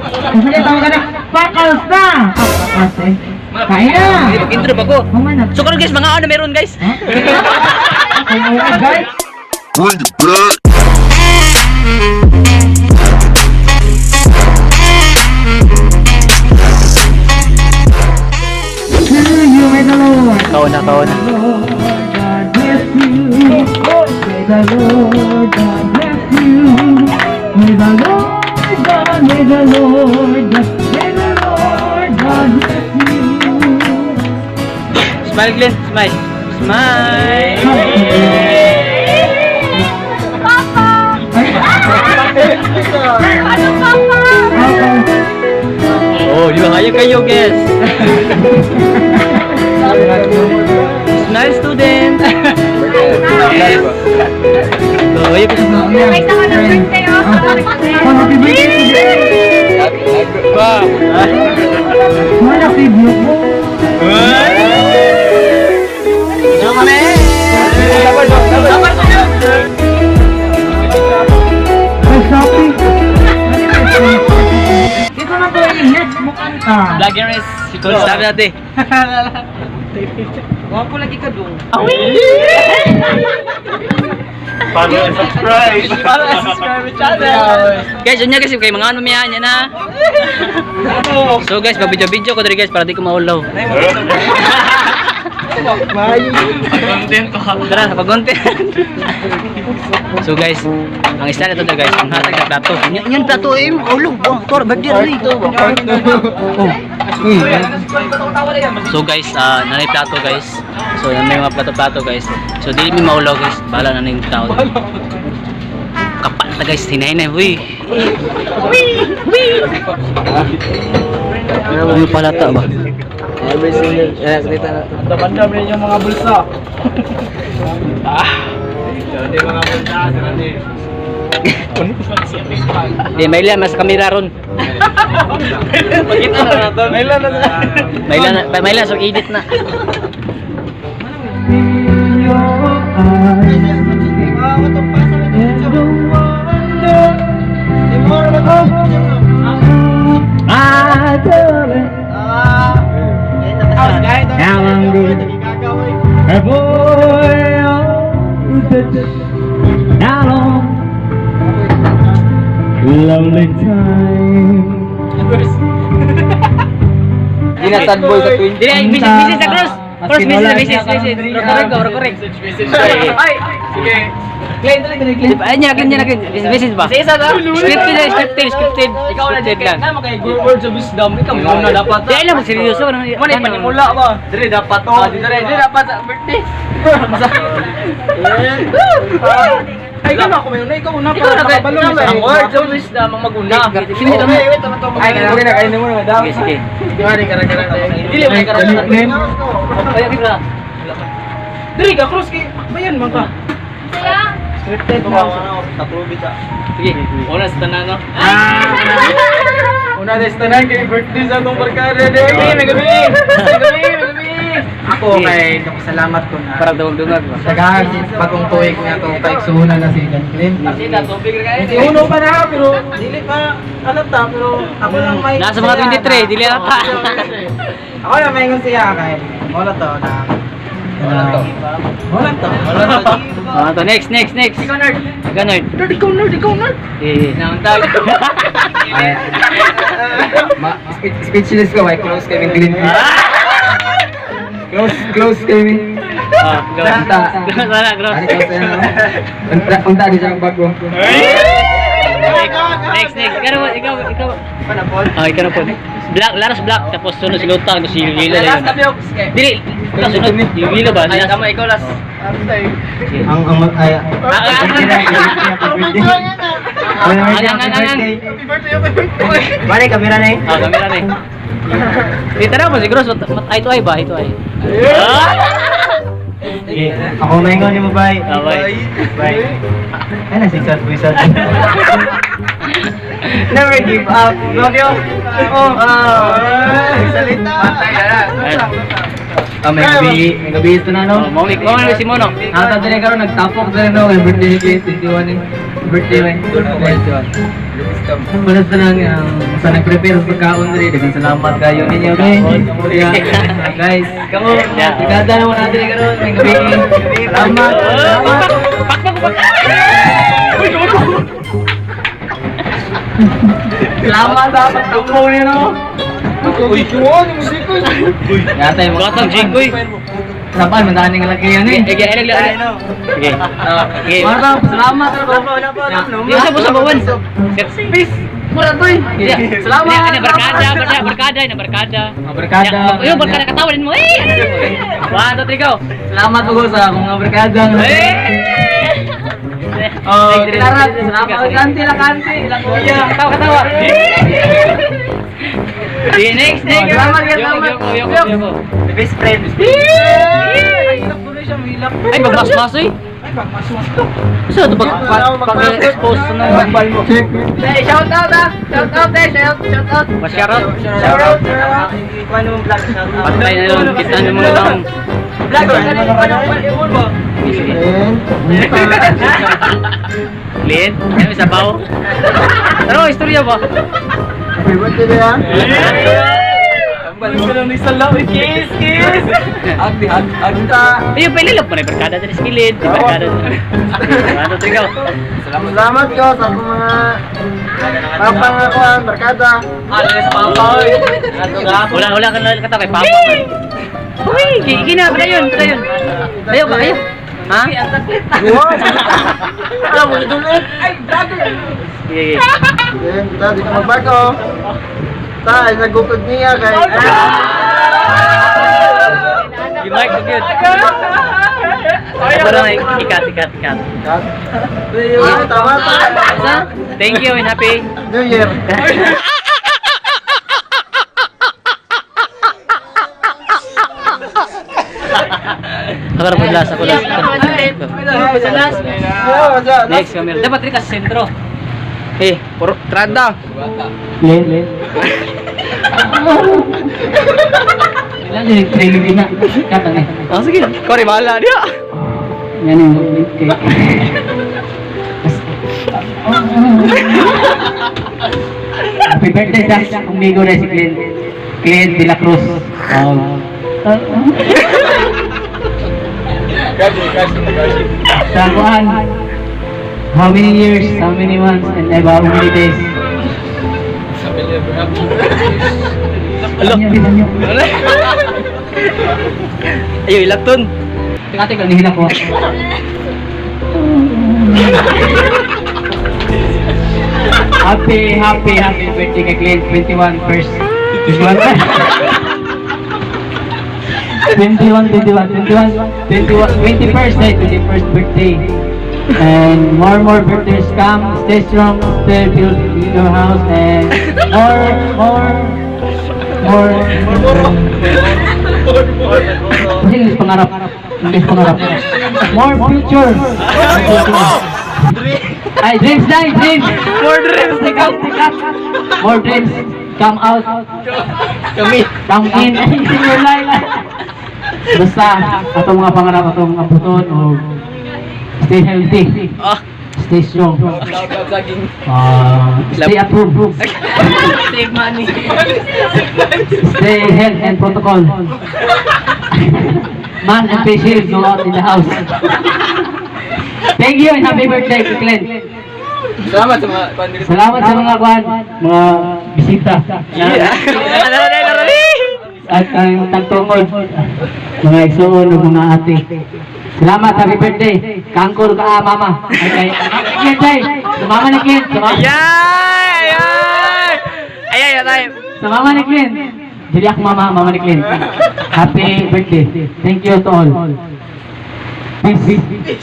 Kasi tawag ka na, pakals na! Ah, pakals eh. Kain na! Intro ba ko? Human na. So karon guys, mga ano meron, guys? Kaya na, guys. Bring it back. To you, may the Lord. Kaon na, kaon na. Lord God bless you. May the Lord God bless you. May the Lord God, may the Lord God, may the Lord God bless you. Smile, Glenn, smile. Smile. Ano, Papa? Oh, di ba kaya kayo, guys? Smile, student. So, ayun po. May isa ka ng birthday, oh. Oh, happy birthday to you. Ba. Wala si Blue. Ay, Shopee. Ito na to yung next mukhang ka. Vlogger is si Coach sabi natin. Wapo lagi ka dong. Follow and subscribe. Follow and subscribe my channel. Guys, yun nga kasi kay mga ano miya niya na. So guys, mag-video-video ko diri, guys, para di ko maulaw. Content ko. Tara, pag-content. So guys, ang isla na to guys, ang hatag na plato. Yan, yan plato eh, maulog. Oh, tor, birthday rin ito. Oh. So guys, nanay plato, guys. So may mga plato-plato, guys. So dili mi maulaw, guys, bahala na ning tao. Kapal na, guys, hinay-hinay, uy. Uy! Uy! Uy, palata ba? Every single, eh, salita na to. Bandam rin yung mga bulsa. Ah. Hindi mga bulsa, sila ni. Di, may ilan, mas kamera ron. Pakita na nato. May ilan na. May ilan, so edit na. In your eyes and the wonder of my darling. Now I'm good. A boy on the now long lonely time. Di na sad boy sa 20. Di, ay, message, message sa cross. Cross, message, message, message. Correct, correct, correct. Ay, sige. Glenn, dali, dali, Glenn. Ay, niya, Glenn, niya, Glenn. Message ba? Isa na. Scripted, eh, scripted, scripted. Ikaw na Scripted lang. Na makay words of wisdom. Ikaw mo na dapat. Di, alam mo, seryoso. Ano, Mo na panimula ba? Dire dapat to. Dire dire dapat sa birthday. Ay, ikaw na ako may una, ikaw una Ikaw na, Makabalo ikaw na. Ang words of wisdom ang maguna. Sige, tama. Ay, okay na, kainin mo na, madam. Sige, sige. Dili mo karon. Glenn. Ay, okay na. Diri ka cross kay bayan man ka. Sila? Scripted na. Sige. Una sa tanan, no? Una des tanan kay birthday sa atong barkada de. May gabi. May gabi, may gabi. Ako kay salamat ko na. Parang dungag-dungag ba? Daghan bagong tuig nga itong kaigsunan na si Dan Glenn. Sina tubig ra kay. Uno pa na pero dili pa alata pero Ako lang may Nasa mga 23, dili ata. Ako lang may ingon siya kay wala to na. Wala to. Wala to. Wala to. Ah, to next, next, next. Ikaw nerd. Ikaw nerd. Nerd, ikaw nerd, ikaw nerd. Eh, nauntag. Ay, ma speechless ko, may close kami Glenn. Close, close kami. Ah, go. Unta. Wala, gross. Ano close na, no? Unta, unta di siya ang bago. Next, next. Ikaw naman, ikaw, ikaw. Ah, ikaw na po. Black, Laras Black, tapos sunod si Lutang, tapos si Lila Last yun. kami kay. Dili, ikaw sunod. Si Lila ba? Ay, Last. tama ikaw last. Ang ay Ah, ah, ah. Happy Ang, ang, ang, ang. birthday. Bale, kamera na eh. Ah, kamera na eh. Di tara mo si Gross, eye to eye ba? Eye to eye. Ah! Sige. Ako maingon ni mo, bye. Ah, bye. Bye. Ay, nasi sad boy sad. Never give up. Love you. Oh. Salita. Ah, may gabi ito na, Oh, no? mo mo si Mono. Ang tadi karon nagtapok diri no, kay birthday ni Clint, 21 eh. Birthday man. 21. Wala sa nang sa nag-prepare sa pagkaon diri, daghang salamat kayo ninyo guys. Yeah. Guys, kamo, barkada naman natin karon may gabi. Salamat. Salamat. Uy, gago. Salamat sa pagtumbo niyo. Uy, kuwan yung musiko. Uy. Yata yung mga Gatang jig, uy. Saban, mandaan nga lagi yan eh. Sige, ay, nagla- Sige. Sige. Marta, salamat. Di usap usap bawan. Peace. Mura to eh. Salamat. Ano barkada, barkada, barkada, ina barkada. Mga barkada. Yo, barkada katawan mo eh. One, two, three, go. Salamat po sa akong mga barkada. Eh! Oh, Clara, salamat. Kanti la kanti, la kuya. Katawa, katawa. Sige, next, next. Salamat, Yoko, salamat. yoko, yoko, yoko. Best friend. Ay, magmasmas eh. Ay, magmasmas to. So, ito pag pag expose na. Hey, shout out ah. Shout out eh, shout shout out. Shout out. Shout out. Ikuha naman vlog. Shout out. Patay na yun, kita ng mga taong. Vlog. Ano mo? Lid, ano sabaw? Ano istorya ba? Happy birthday na. Tambal ko lang ni Salam. Kiss, kiss. Agdi, ag, agta. Ayun, pwede lang pa na barkada dyan sa kilid. Di barkada. One, two, three, go. Salamat ko sa akong mga papangakuan, barkada. Ah, sa papa, oy. Wala, wala ka na katawa kay Papa. Uy, gina, padayon, padayon. Ayaw ba, ayaw? Ha? Alam mo, dulit. Ay, brother! Sige, sige. Then, ta, di ka magbago. Ta, ay nagukod niya kay... You like to good. Parang ikat, ikat, ikat. Ay, tama, tama. Thank you and happy. New Year. Ako rin last, ako last. Last. Next, camera. Dapat rin ka sa sentro. Eh, puro trada. Len, len. Ilan yung trailing na? Katang eh. Ah, sige. Kore bahala dia. Yan yung kay. Happy birthday sa amigo na si Glenn. Glenn de la Cruz. Oh. Gashi, gashi, gashi. Sa kuan, how many years, how many months, and how many days? Sabi niya, bro. Ano? Ano? Ayo, ilaton. Teka, teka, nihila ko. Happy, happy, happy birthday kay Glenn. 21 first. 21. 21, 21, 21, 21, 21st day, 21st birthday. And more, more birthdays come. Stay strong, stay build your house, and more, more, more, more. English pangarap. English pangarap. More future. Ay, dreams na, dreams. More dreams. Take out, take out. More dreams come out. Kami. Come in in your life. Basta, atong mga pangarap, atong abuton, o stay healthy, Ah, stay strong, loud, loud saging. Stay at home, Save money. Stay health and protocol. Man and face shield go out in the house. Thank you and happy birthday, Glenn. Salamat sa mga pandiri. Salamat sa mga kwan, mga bisita. Yeah. At ang tagtungod, mga igsuon ug mga ate. Salamat, happy birthday. Kangkol ka, ah, mama. Ay, kay, Glenn, tay. Sa mama ni Glenn. Sa mama, Yay! Ay! Ay, ay, ay. sa mama ni Glenn. Dili ako mama, mama ni Glenn. Happy birthday. Thank you to all. Peace. Peace.